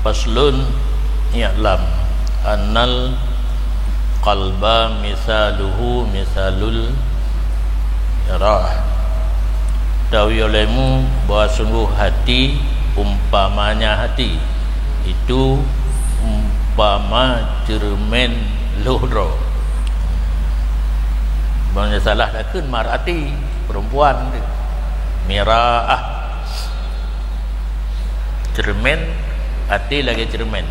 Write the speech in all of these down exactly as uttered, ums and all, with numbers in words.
Faslun, i'lam annal qalba misaluhu misalul mirah. Tawi olehmu bahwa sungguh hati umpamanya hati itu umpama ceureumen lhôh droe. Meunyoe salah takheun mar'ati, perempuan tu. Mirah. Ceureumen, até lagèe ceureumen.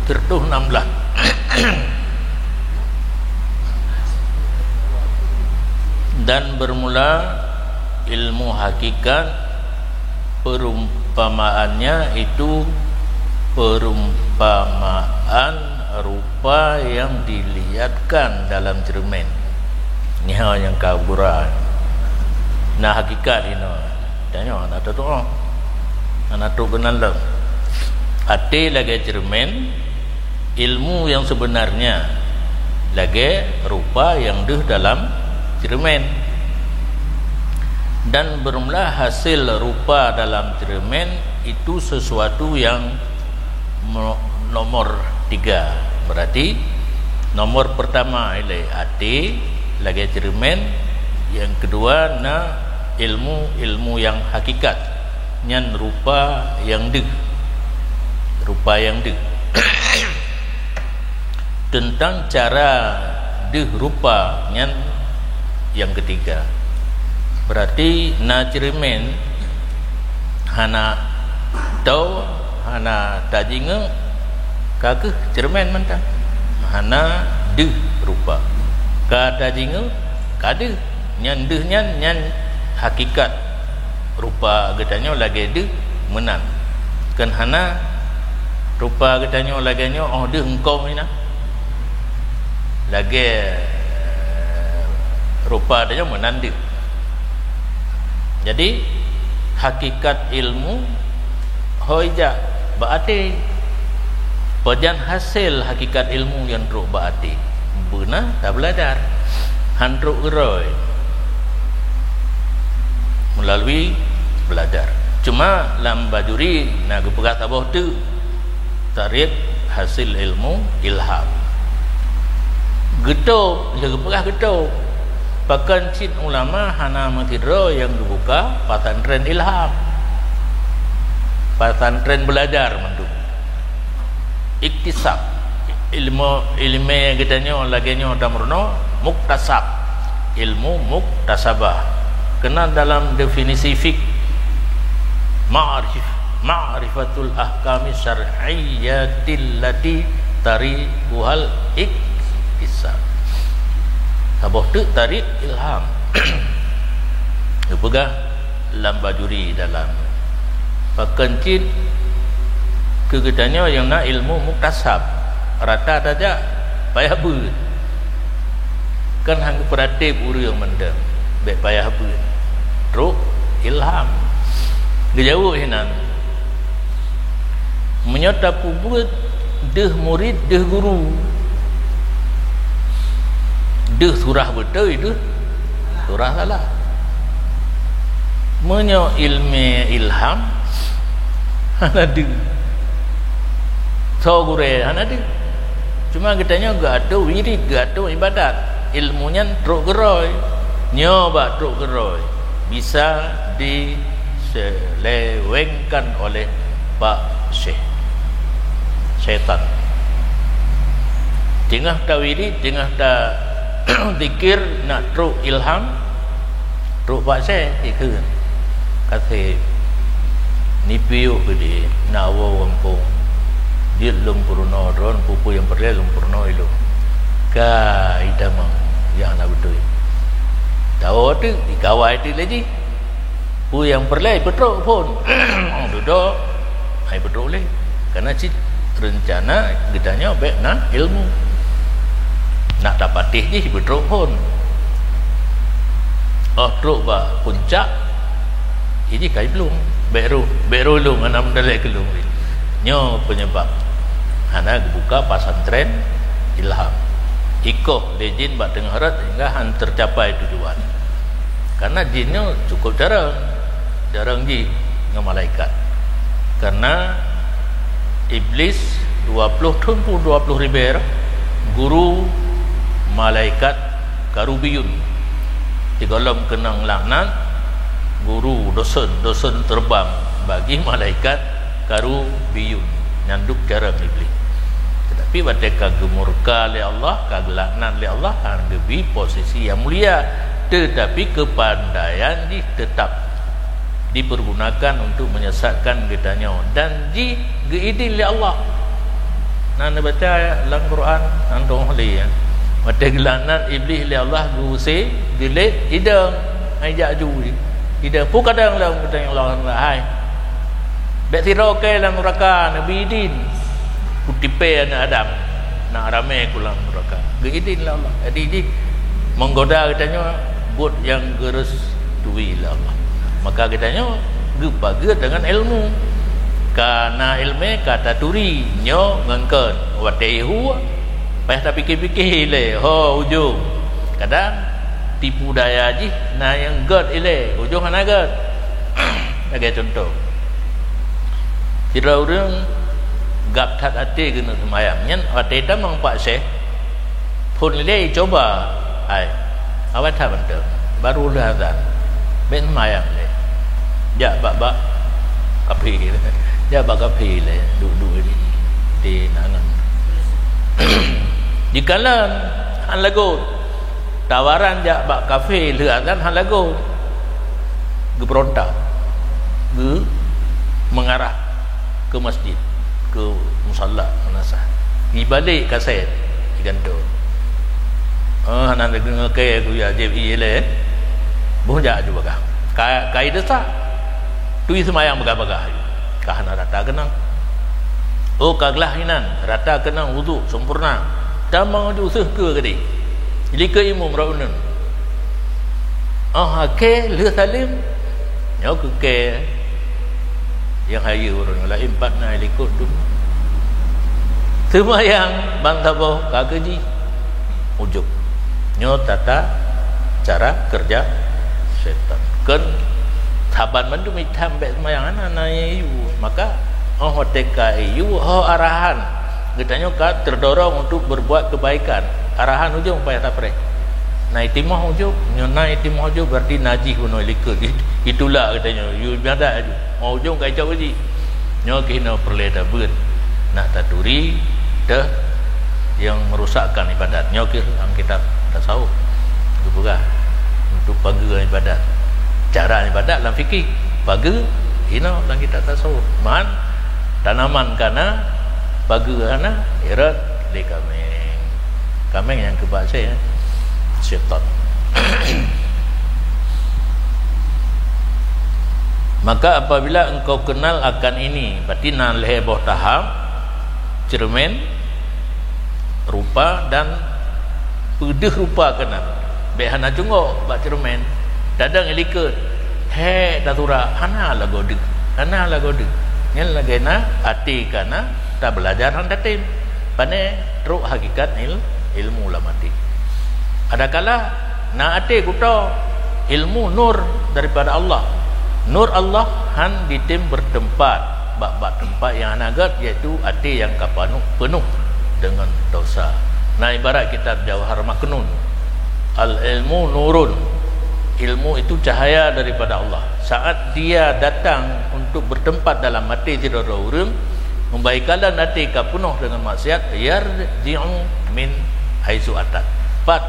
Seratus enam belas. Dan bermula ilmu hakikat, perumpamaannya itu perumpamaan rupa yang dilihatkan dalam ceureumen. Nyoe nyang ka gura. Na hakikat inoe. Tanyoe hana tatu'oh. Hana trok keunan lom. Até lagèe ceureumen, ilmu yang sebenarnya lagèe rupa yang deuh dalam ceureumen. Dan bermula hasil rupa dalam ceureumen itu sesuatu yang mo-, nomor tiga. Berarti nomor pertama ilèe até lagèe ceureumen, yang kedua na ilmu, ilmu yang hakikat, nyan rupa yang deuh. Rupa yang deuh. Teuntang cara deuh rupa nyan nyang keutiga. Berarti na ceureumen hana toe, hana tajingeuk, ka kheueh ceureumen mantong. Hana deuh rupa. Ka tajingeuk, ka deuh. Nyan deuh nyan, nyan hakikat rupa geutanyoe lagèe deuh meunan. Kon hana rupa geutanyoe lagèe nyoe, 'oh deuh eungkông inan. Lagèe rupa tanyoe meunan deuh. Jadi, hakikat ilmu hôi jak bak até. Pajan hasé hakikat ilmu nyang trok bak até? Beuna tabeulajar. Han trok keudroe meulalu beulajar. Cuma lam Bajuri na geupeugah saboh teuk, tarikh hasil ilmu ilham. Geutôb, lheueh geupeugah geutôb. Pakon cit ulama hana meusidroe nyang geubuka pesantren ilham. Pesantren beulajar mandum. Iktisab. Ilmu, ileumèe geutanyoe lagèe nyoe tameurunoe, muktasab. Ilmu muktasabah. Keunan dalam definisi fik, ma'rif-, ma'rifatul ahkami syar'iyyatil lati tarikuhal iktisab. Saboh teuk tarik ilham. Geupeugah lam Bajuri dalam. Pakon cit keu geutanyoe nyang na ilmu muktasab, rata tajak payah beuet. Kan han geupeuratéb ureueng mantong, bèk payah beuet. Trok ilham. Geujaweueb hinan. Meunyoe tapeubeuet deuh murit, deuh guru, deuh surah beutôi, deuh surah salah. Meunyoe ileumèe ilham, hana deuh. Soe gurèe, hana deuh. Cuma geutanyoe geuatoe wirid, geuatoe ibadat. Ilmu nyan trok keudroe. Nyoe bak trok keudroe. Bisa di selewengkan oleh Pak Syekh. Setan. Teungoh tawirid, teungoh tazikir, nak trok ilham, trok Pak Syekh, ikheun. Ka sép. Nipiôh geudeh, nak woe gampông. Jeuet lôn peurunoe droen, peue-peue nyang peureulèe lôn peurunoe lôn. Ka itamong, nyang hana beutôi. Tawoe teuk, ikawai teuk lé jih. Peue nyang peureulèe peutrok phôn. Oh, dudoe, hai peutrok lé. Karena cit reuncana geutanyoe bèk na ilmu. Nak tapatéh jih peutrok phôn. Oh, trok bak puncak, jih kai plueng. Bèk roh, bèk roh lôn, hana meudalek keu lôn. Nyoe peunyeubab hana geubuka pesantren ilham. Ikoh lé jin bak teungoh rot sehingga han tercapai tujuan. Karena jih nyoe cukup carông. Carông jih ngon malaikat. Karena Iblis dua ploh thon peue dua ploh ribèe guru malaikat karubiyun. Sigohlom keunong laknat guru dosen, dosen terbang bagi malaikat karubiyun. Nyan duek carông Iblis. Tetapi watèe ka geumurka lé Allah, ka geulaknat lé Allah, han geubri posisi nyang mulia, tetapi keupandaian jih teutap dipergunakan untuk menyesatkan geutanyoe dan jih geuidin lé Allah. Na neubaca lam Quran, antom lé, ya. Watèe geulaknat Iblis lé Allah, geuusé, geulet, idong, hai jak ju. Idong, peue kadang lam geutanyoe Allah hai. Bèk sidroe kèe lam nuraka, neubri idin. Kutipèe aneuk Adam, na ramè ku lam nuraka. Geuidin lé Allah. Jadi, jih menggoda geutanyoe buet nyang geurestui lé Allah. Maka geutanyoe geupageue deungon ilmu. Ka na ileumèe ka taturi nyoe ngon kon. Watèe ihu, payah tapike-pike lé, ho ujong. Kadang tipu daya jih na nyang gèt ilèe, ujong hana gèt. Lagèe cuntoh, sidroe ureueng gab that até keuneuk seumayang, nyan watèe tamong Pak Syekh, phôn ilèe icuba, hai, awai that mantong, baru lheueh azan, bèk seumayang lé. Jak bak, bak kafé, jak bak kafé lé, duek-duek di, di nangan. Jikalon, han lagot. Tawaran jak bak kafé lheueh azan han lagot. Geubeurontak. Geu-, mengarah ke masjid, ke musalla, madrasah. Jibalek kasét, jigantung. Ah, hana deungoe kèe ku ya, jép ie lé. Boh jak aju bagah. Ka, ka ideusak. Turi seumayang bagah-bagah. Ka hana rata keunong. Oh, ka glah inan, rata keunong wudhu sempurna. Tamong aju seuh keue geude. Likot imum rot uneun. Oh, akhé lheueh saleuem, nyoe keu kèe nyang hayeue uroe nyoe laén pat na likot dum. Seumayang ban saboh ka keu jih. Ujub. Nyoe tata cara keureuja syaitan. Kon saban mandum itam bèk seumayang, hana, na yue. Maka, oh, watèe ka yue, ho arahan. Geutanyoe ka teudorong untuk berbuat kebaikan. Arahan ujong payah tapreh. Na itimoh ujong, nyoe na itimoh ujong berarti najih bunoe likot. Itulak geutanyoe, yue ibadat aju. Oh, ujong ka icok uji. Nyoe keuh inoe peureulèe tabeuet, nak taturi teuh nyang merusakkan ibadat. Nyoe keuh lam kitab tasawuf geupeugah untuk pageue ibadat. Cara ibadat lam fikih, pageue inoe lam kitab tasawuf. Man tanaman ka na, pageue hana, irot lé kaméng. Kaméng nyang keubak syaitan. Maka apabila engkau kenal akan ini, berarti na lhèe boh tahap, cermin, rupa dan peudeuh rupa keunan. Bèk hana cunggok bak cermin. Tadong ilikot, hèk tasurak, hana lagoe deuh, hana lagoe deuh. Nyan lagèe na até ka na, tabeulajar han tatem. Pané trok hakikat il-, ilmu lam até. Adakala na até kuto, ilmu nur daripada Allah. Nur Allah han jitem bertempat bak-bak tempat nyang hana gèt, yaitu até nyang ka peunoh, peunoh deungon dosa. Na ibarat kitab Jauhar Maknun, "Al-ilmu nurun." Ilmu itu cahaya daripada Allah. Saat dia datang untuk bertempat dalam até sidroe-droe ureueng, meubaikalon até ka peunoh deungon maksiat, yarji'u min haitsu atat. Pat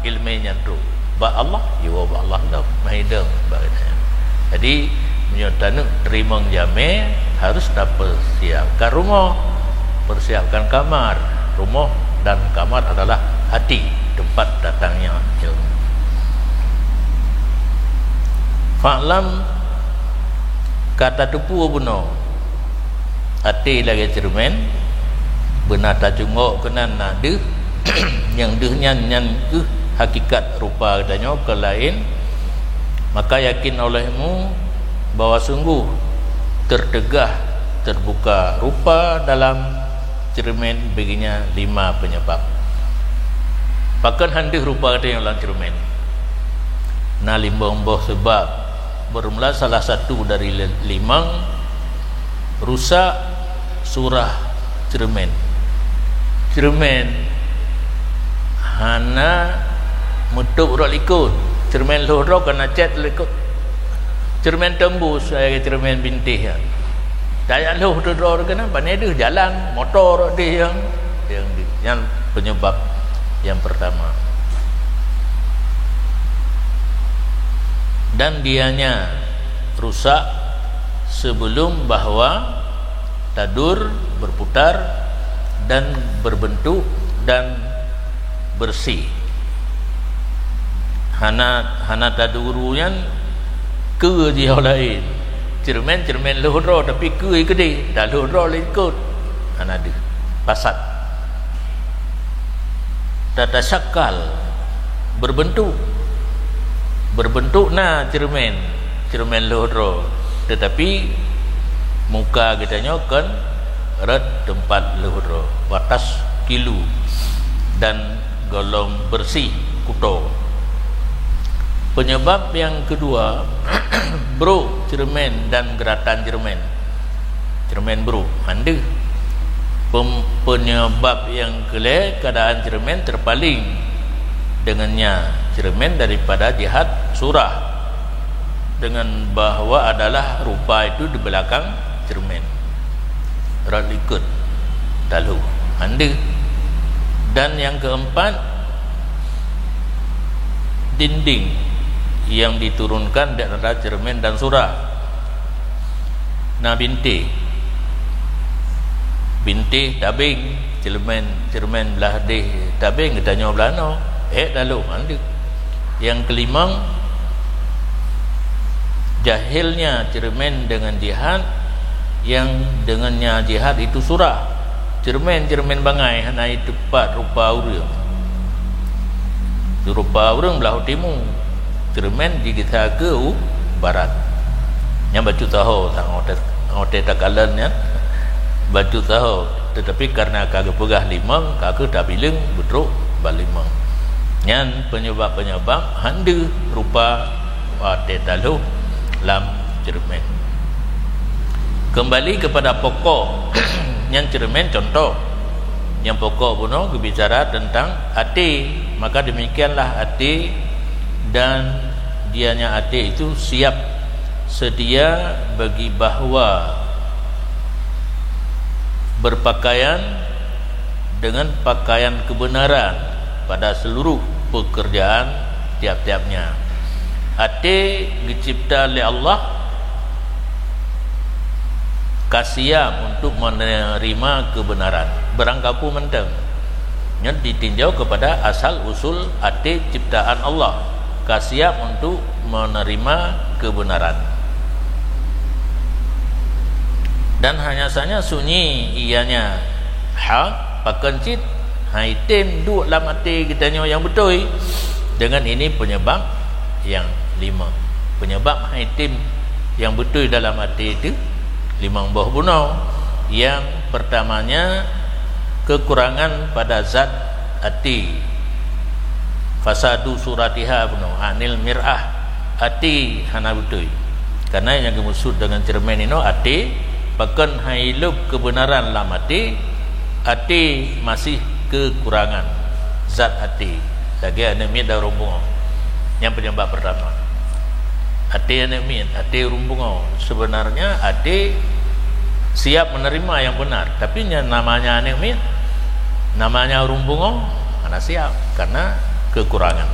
ileumèe nyan trok? Bak Allah, jiwoe bak Allah lom. Meuhidong bak geutanyoe. Jadi, meunyoe taneuk teurimong jamèe, harus tapeusiapkan rumoh, persiapkan kamar. Rumoh dan kamar adalah até, tempat datangnya ilmu. Fa'lam, ka tateupeue bunoe, até lagèe cermin, beuna tacunggok keunan na deuh, nyang deuh nyan, nyan keuh hakikat rupa geutanyoe keu laén, maka yakin olehmu bahwa sungguh tertegah, terbuka rupa dalam cermin baginya lima penyebab. Pakon han deuh rupa geutanyoe lam cermin? Na limong boh seubab. Bermula salah satu dari le-, limong, rusak surah ceureumen. Ceureumen hana meutôb rot likot. Ceureumen lhôh droe ka na cét likot. Ceureumen teumbus, eh, ceureumen bintéh nyan. Tajak lhôh droe keunan, pane deuh jalan, moto rot deuh nyang, nyang di-, nyan penyebab yang pertama. Dan dianya rusak sebelum bahwa tadur, berputar, dan berbentuk dan bersih. Hana, hana taduru nyan keue jih laén. Ceureumen, ceureumen lhôh droe, tapi keue keudéh, talhôh droe likot. Hana deuh. Fasad. Tatasyakal, berbentuk. Berbentuk na ceureumen, ceureumen lhôh droe, teutapi muka geutanyoe kon rot teumpat lhôh droe, watas kilu dan golom bersih kuto. Penyebab yang kedua, brôk ceureumen dan geuratan ceureumen. Ceureumen brôk, han deuh. Pem-, penyebab nyang keulhèe, keadaan ceureumen terpaling dengannya ceureumen daripada jihad surah, dengan bahwa adalah rupa itu di belakang ceureumen. Rot likot, talhôh, han deuh. Dan yang keempat, dinding yang diturunkan di antara ceureumen dan surah. Na bintéh. Bintéh tabeng, ceureumen, ceureumen blah déh tabeng, geutanyoe blah noe. Ék talhôh, han deuh. Yang kelimong, jahilnya ceureumen dengan jihad, yang dengannya jihad itu surah. Ceureumen, ceureumen bangai, hana jiteupat rupa ureueng. Rupa ureueng blah u timu. Ceureumen jigisa keu u barat. Nyan bacut saho, sang watèe, watèe takalon nyan, bacut saho. Teutapi kareuna ka geupeugah limong, ka kheueh tabileung beutrok bak limong. Nyan penyebab-penyebab han deuh rupa watèe talhôh lam ceureumen. Kembali kepada pokok, nyan ceureumen contoh. Nyang pokok bunoe geubicara teuntang até, maka demikianlah até dan dianya até itu siap sedia bagi bahwa berpakaian dengan pakaian kebenaran pada seluruh pekerjaan tiap-tiapnya. Até geucipta lé Allah ka siap untuk menerima kebenaran. Barangkapeue mantong. Nyan ditinjau kepada asal usul até ciptaan Allah, ka siap untuk menerima kebenaran. Dan hanya saja sunyi ianya hak, pakon cit, hai tem duek lam até geutanyoe nyang beutôi. Dengan ini penyebab yang lima. Penyebab hai tem nyang beutôi dalam até itu limong boh bunoe. Yang pertamanya, kekurangan pada zat até. Fasadu suratiha bunoe, anil mir'ah, até hana beutôi. Karena nyang geumaksud dengan ceureumen inoe até, pakon hai lhôh keubeunaran lam até, até maséh keukurangan zat até, lagée aneuëk miet dan ureuëng bungöng. Nyang peunyeubab peurtama, até aneuëk miet, até ureuëng bungöng. Seubeunarnya até siap meuneurima nyang beunar, tapi nyang namanya aneuëk miet, namanya ureuëng bungöng hana siap karena keukurangan.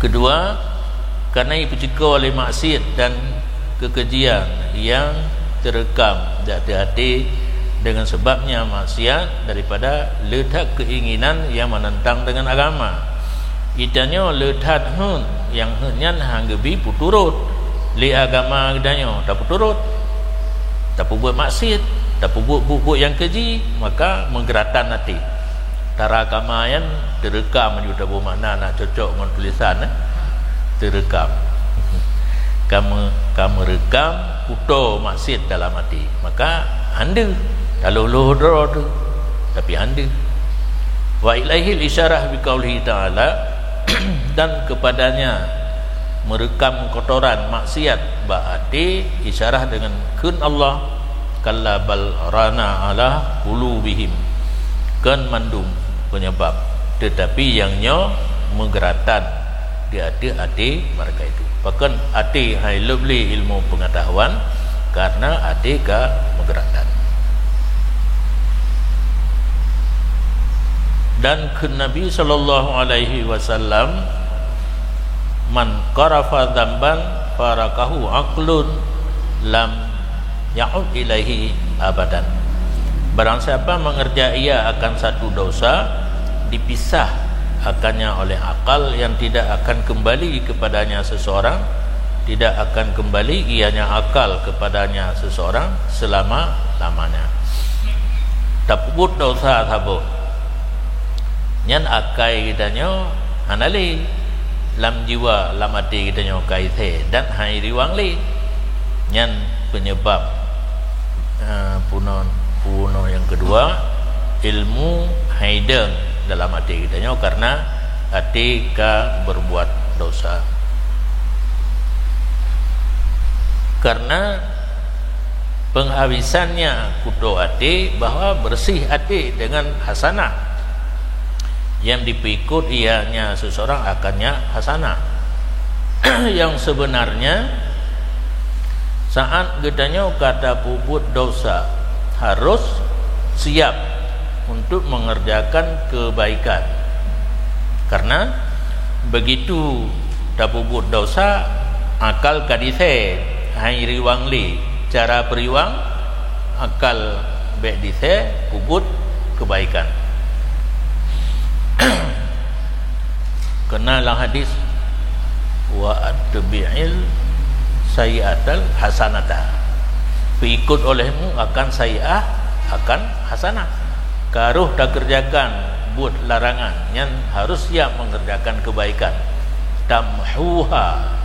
Keudua, karena jipeuciko lé maksiet dan keukejian nyang teureukam di até-até, deungon seubab nyan maksiat daripada le that keuinginan nyang meunentang deungon agama. Geutanyoe le that heuet, nyang heuet nyan han geubi peuturot lé agama geutanyoe, tapeuturot, tapeubuet maksiet, tapeubuet buet-buet nyang keji, maka meugeuratan até. Tara kama nyan teureukam, meunyoe taboh makna nak cocok ngon tulisan, eh, teureukam. Ka meu-, ka meureukam kuto maksiet dalam até. Maka han deuh, talhôh-lhôh droe teuh, tapi han deuh. Wa ilaihil isyarah biqaulihi ta'ala, dan kepadanya meureukam kotoran maksiat bak até, isyarah deungon kheun Allah, "Kalla bal rana ala qulubihim." Kon mandum penyebab, tetapi nyang nyoe meugeuratan di ateueh até mereka itu. Pakon até hai lheueh lé ilmu pengetahuan, karena até ka meugeuratan. Dan kheun Nabi sallallahu alaihi wasallam, "Man qarafa dzamban farakahu aqlun lam ya'ud ilaihi abadan." Barang siapa mengerjai ia akan satu dosa, dipisah akannya oleh akal yang tidak akan kembali kepadanya seseorang, tidak akan kembali ianya akal kepadanya seseorang selama-lamanya. Tapeubuet dosa saboh, nyan akai geutanyoe hana lé, lam jiwa, lam até geutanyoe ka isé dan hai riwang lé. Nyan penyebab, eh, punoe, punoe nyang keudua, ilmu hai deueng dalam até geutanyoe karena até ka berbuat dosa. Karena penghabisannya kuto até bahwa bersih até dengan hasanah. Yang dipeuikot ianya seseorang akannya hasanah. Yang sebenarnya, saat geutanyoe ka tapeubuet dosa, harus siap untuk mengerjakan kebaikan. Karena begitu tapeubuet dosa, akal ka disé, hai riwang lé. Cara peuriwang, akal bék disé, peubuet kebaikan. Keunan lam hadis, "Wa atbi'il sayyi'atal hasanata." Peuikot olehmu akan sayyi'ah, akan hasanah. Ka rhoh takeureujakan buet larangan, nyan harus siap mengerjakan kebaikan. Tamhuha.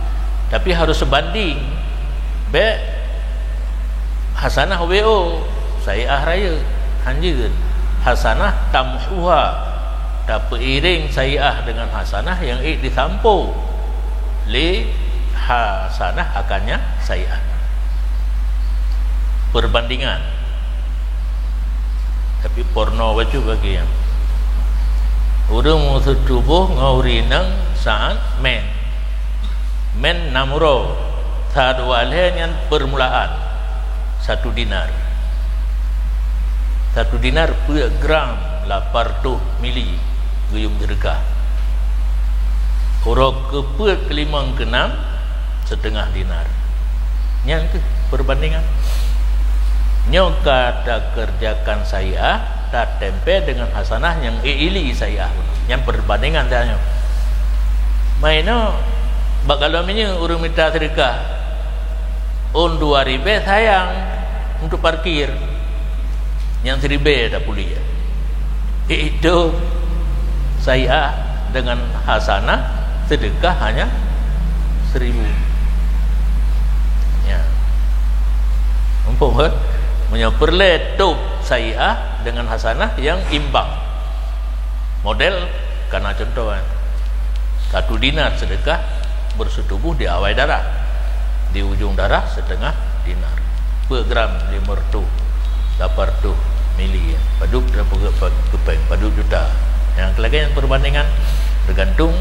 Tapi harus sebanding. Bék hasanah W O, sayyi'ah rayeuk. Hanjeuet. Hasanah tamhuha. Tapeuiréng sayyi'ah dengan hasanah nyang ék disampoe lé hasanah akannya sayyi'ah. Perbandingan. Tapi porno bacut bagi nyan. Ureuëng meuseutuboh ngon ureuëng inong saát mén. Mén nam uroe, saát watée nyan permulaan satu dinar. Satu dinar peuet gram lapan reutôh mili geuyue seudeukah. Uroe keupeuet, keulimong, keunam, siteungoh dinar. Nyan kheueh perbandingan. Nyoe ka takeureujakan sayyi'ah, tatempé deungon hasanah nyang ék ili sayyi'ah. Nyan perbandingan tanyoe. Meunyoe bak galom minyeuk ureuëng mita seudeukah, ôn dua ribée sayang untuk parkir. Nyang siribée tapuléh. Itu sayyi'ah dengan hasanah, seudeukah hanya seribu. Ya. Muphom, kan? Meunyoe peureulée tôb sayyi'ah dengan hasanah nyang imbang. Model kana contoh, kan? Satu dinar seudeukah berseutuboh di awai darah. Di ujong darah siteungoh dinar. Peuet gram, limong reutôh, lapan reutôh mili, padub, padub juta. Nyang lagée nyan perbandingan, teugantung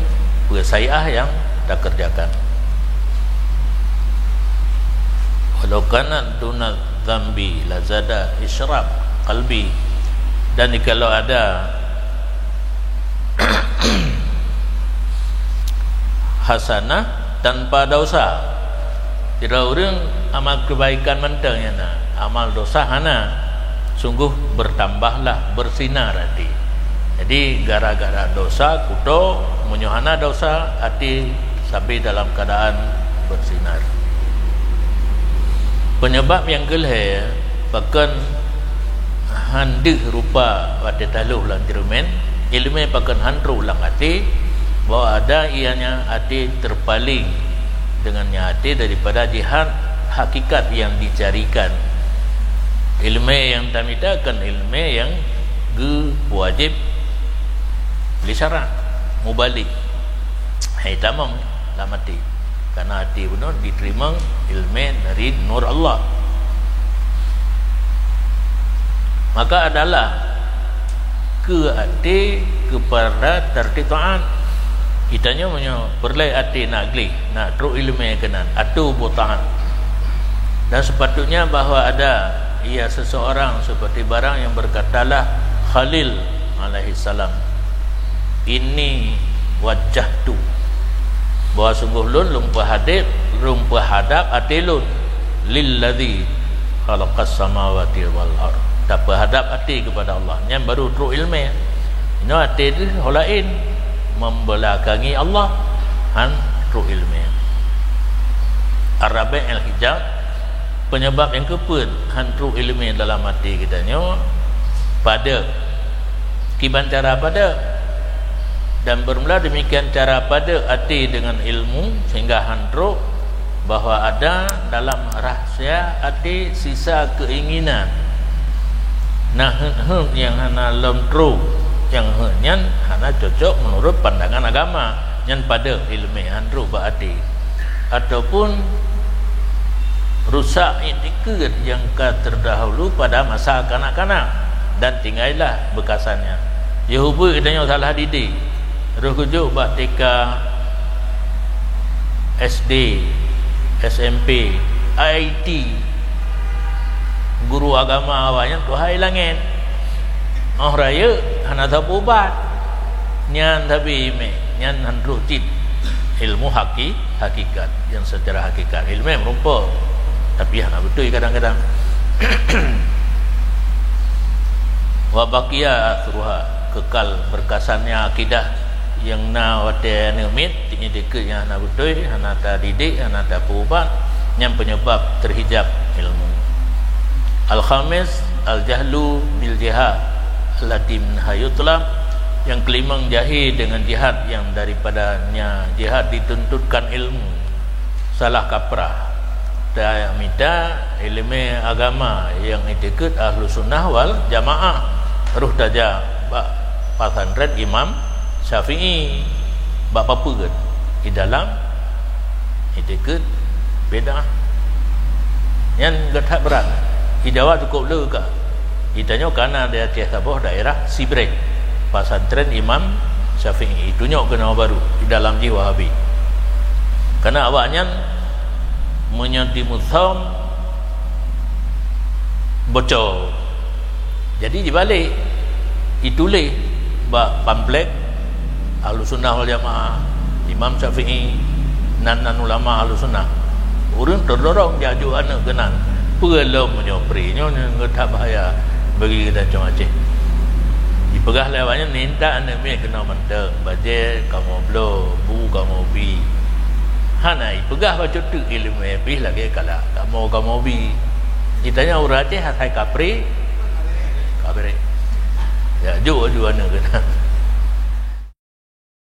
peuet sayyi'ah nyang takeureujakan. Walau kana duna dzambi lazada isyraf qalbi. Dan jikalau ada hasanah tanpa dosa. Sidroe ureuëng amal keubaikan mantong nyang na, amal dosa hana, sungguh bertambahlah bersinar até. Jadi, gara-gara dosa kuto, meunyoe hana dosa, até sabe dalam keuadaan bersinar. Penyebab nyang keulhée, pakon han deuh rupa watée taloh lam ceureumen, iéleumé pakon han troh lam até, bahwa ada ianya até terpaling dengan nyang até daripada jihat hakikat nyang dicarikan. Iéleumé nyang tamita kon iéleumé nyang geuwajéb lé syarak, mubalig. Hai tamong lam até. Karena até bunoe jiteurimong ileumèe dari nur Allah. Maka adalah keu até keupada tartib taat. Geutanyoe meunyoe peureulèe até na gleh, na trok ileumèe keunan, atô boh taat. Dan sepatutnya bahwa ada ia seseorang seperti barang yang berkatalah Khalil alaihissalam, "Inni wajjahtu," bahwa sungguh lôn, lôn peuhadab, lôn peuhadab até lôn, "lilladzi khalaqas samawati wal ard." Tapeuhadab até keupada Allah. Nyan baru trok ileumèe. Inoe até deuh ho laén, membelakangi Allah, han trok ileumèe. Ar-rabi' al-hijab, penyebab nyang keupeuet han trok ileumèe dalam até geutanyoe, padeuh. Kiban cara padeuh? Dan bermula demikian cara padeuh até dengan ilmu, sehingga han trok, bahwa ada dalam rahsia até sisa keinginan. Na heuet-heuet nyang hana lom trok, nyang heuet nyan hana cocok menurut pandangan agama, nyan padeuh ileumèe han trok bak até. Ataupun rusak iktikeuet nyang ka terdahulu pada masa kanak-kanak dan tinggallah bekasannya. Yôh ubé geutanyoe salah didik, roh geujok bak T K, S D, S M P, I T, guru agama awaknyan tuha i langèt. Óh rayeuk hana sapeue ubat. Nyan sabe ileumèe, nyan han trok cit ilmu haki-, hakikat. Nyang secara hakikat ileumèe meurumpok, tapi hana beutôi kadang-kadang. Wa baqiya athruha, kekal berkasannya akidah nyang na watèe aneuk miet, iktikeuet nyang hana beutôi, hana tadidik, hana tapeuubat, nyan penyebab terhijab ilmu. Al-khamis, al-jahlu bil jihad allati minha yutlab. Nyang keulimong, jahé dengan jihad yang daripadanya jihad dituntutkan ilmu. Salah kaprah. Tamita ileumèe agama nyang iktikeuet Ahlussunnah wal Jamaah, roh tajak bak pesantren Imam Syafi'i, bak peue? Di dalam iktikeuet bid'ah. Nyan that brat. Di Jawa cukup le ka. Geutanyoe ka na di Aceh saboh daerah Sibreh, pesantren Imam Syafi'i, itunyok keunoe baru di dalam jih Wahabi. Karena awaknyan meunyoe di musöm bocor, jadi jibalek, ituléh bak pamflet Ahlussunnah wal Jamaah, Imam Syafi'i, nan, nan ulama Ahlussunnah. Ureuëng teudorong jak jok aneuk keunan. Peue lom meunyoe pri nyoe, nyoe that bahaya bagi geutanyoe Aceh. Jipeugah lé awaknyan, "Minta aneuk miet keunoe mantong, bajée kamoe bloe, bu kamoe bi." Hana jipeugah bacut teuk ileumèe pih lagée kalak kamoe kamoe bi. Geutanyoe ureuëng Aceh asai kapré, kapré. Jak jok aju aneuk keunan.